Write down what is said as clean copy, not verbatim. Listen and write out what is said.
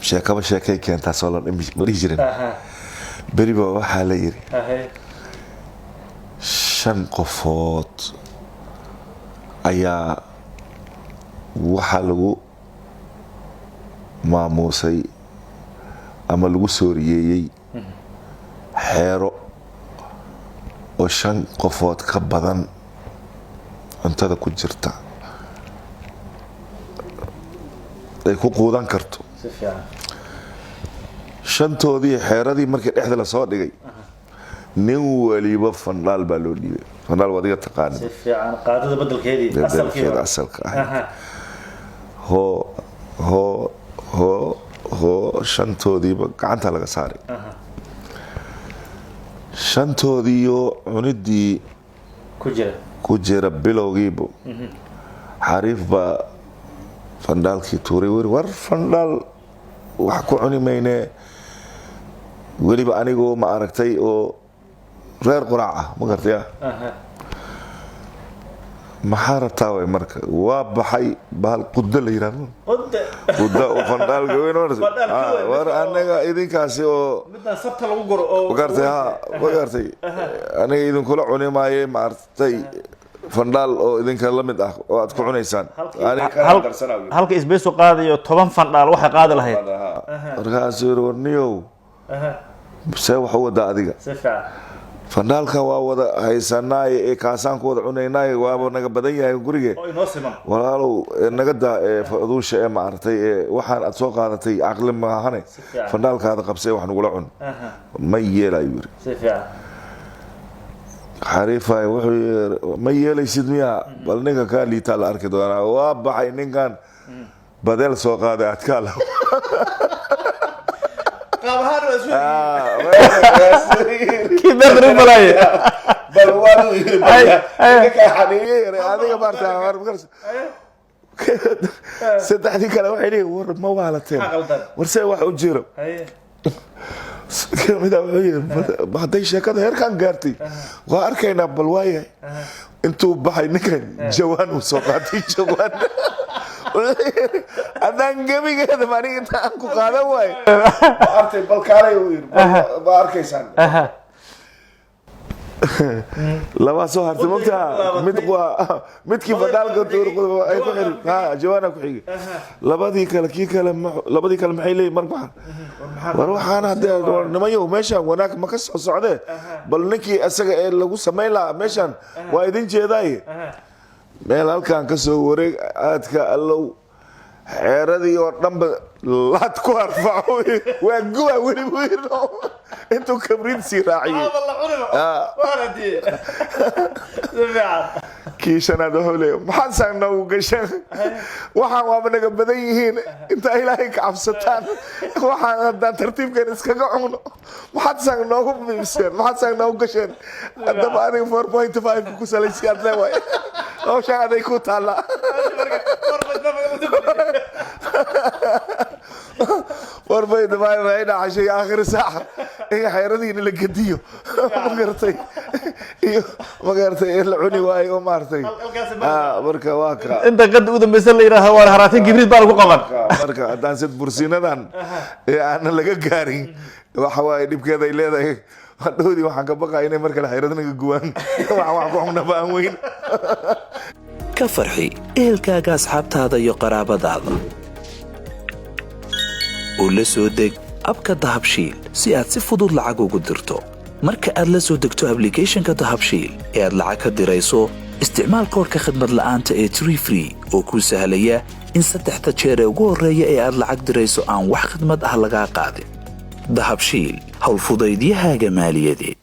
Sheekaba sheekay keentaa, soo la ma dhihi jirin. Beriba waxaa la yidhi shan qofood ayaa waxaa lagu maamuusay ama lagu sooriyeeyey xeero oo shan qofood ka badan cuntada ku jirta ay ku quudan karto. Si fiican. Shantoodii xeeradii markii dhexda lasoo dhigay, nin waliba fandhaal baa loo dhiibay. Fandhaal waad iga taqaani. Si fiican, qaadada bedelkeedii asalkii. Bedelkeeda asalka ahayd. Hoo hoo hoo hoo, shantoodiiba gacanta laga saaray. Shantoodiiyo cunidii ku jira. Ku jira. Bilowgiiba xariif baa fandhaalkii tuuray, weri war fandhaal wax ku cuni maynee, weliba anigoo ma aragtay oo reer quraac ah, ma gartaya. Maxaa rabtaa way? Marka waa baxay bahal quddo la yidhahdo. Qudda. Qudda oo fandhaalka weyn Fandhaal ka weyn, war midka oo- anaga idinkaasi oo midaan sabta lagu guro oo ma gartay ha, ma gartay, aniga idinkula cuni maaye, ma aragtay, fandhaal oo idinka la mid ah oo aad ku cunaysaan. Aniga kana darsanaa. Halka isbeesu qaadayo 10 fandhaal waxay qaadi lahayd. Markaasuu yiri, war niyow, see wax u wadaa adiga? Si fiican. Fandhaalka waa wada haysanaaye ee kaasaan ku wada cunaynaaye, waaba naga badan yahay gurige. Oo inoo siman. Walaalow, naga daa ee faduusha ee maaragtay ee waxaan aad soo qaadatay caqli maahane. Fiican. Fandhaalkaada qabsee wax nagula cun. Ma yeelayu yiri. Si fiican. Xariifay wuxuu yiri, ma yeelaysid miyaa? Bal ninka kaa liitaa la arki doonaa. Waa baxay ninkan, badeel soo qaaday adkaa la Qaab ahaan waa isku kii beerta u falaaye. Bal waa yiri, bal ninka xaniiye yiri adiga maarta war saddexdii kale waxay leeyihin, war ma waalateen? Maxaa qaldan? War see wax u jiro? Kamida wuxuu yiri, hadday sheekada heerkan gaartay, waa arkaynaa. Bal waayahay, intuu baxay ninkan jawaan uu soo qaatay. Jawaan wuxuu yiri, haddaan gebigeeda aniga inta aan ku qaadan waayo, ma artay, bal kaalay uu yiri, ma arkaysaan. Labaa soo hartay mogtaha, mid waa midkii fadhaalka tuur ay ku xiri ha, jawaana ku xigi. Labadii kale, kii kale labadii kale maxay leeyihin? Marka waxaan war waxaan haddee war nimanyow, meeshaan wanaag ma ka soo socdee? Bal ninkii isaga ee lagu samayn lahaa meeshaan waa idin jeedaaye, meel halkan ka soo wareeg aadka allow, xeeradii oo dhanba laad ku arfaco, waa guba weli buu yiri intuu kabriid sii raaciyey. Hada la cuniba. Waana diye si fiican. Kii shanaad wuxuu leeyahay, maxaad saan noogu gasheen? Waxaan waaba naga badan yihiin, intaa Ilaahay ka cabsataan, waxaan haddaan tartiibkan iskaga cunno, maxaad saan noogu miibseen? Maxaad saan noogu gasheen? Haddaba aniga 4.5 ku salaysi aad leewaay, hawshaan aday ku taallaa. 4.5 waxay dhacashay aakhir saaca in xeeradiina la gediyo, ma garatay, iyo ma garatay in la cuni waayo oo maaragtay. Marka waa ka inta qada u dambeysa la yidhaahdo waa haraatin gibriid baa lagu qaban. Marka haddaan sid bursiinadan ee aanan laga gaarin, waxa waaye dhibkeeda ay leedahay. Hadhowdii waxaan ka baqaya inay mar kale xeerada naga guwaan, waxaan wax ku cunaba aan weyn. Ka farxi ehelkaaga, asxaabtaada iyo qaraabadaada oo la soo deg abka Dahabshiil si aad si fudud lacag ugu dirto. Marka aad la soo degto ablicathonka Dahabshiil ee aad lacag ka dirayso, isticmaal koodhka khadmad la'aanta ee Tree Free oo kuu sahlaya in saddexda jeer ee ugu horreeya ee aad lacag dirayso aan wax khidmad ah lagaa qaadin. Dahabshiil, howlfudaydiyahaaga maaliyadeed.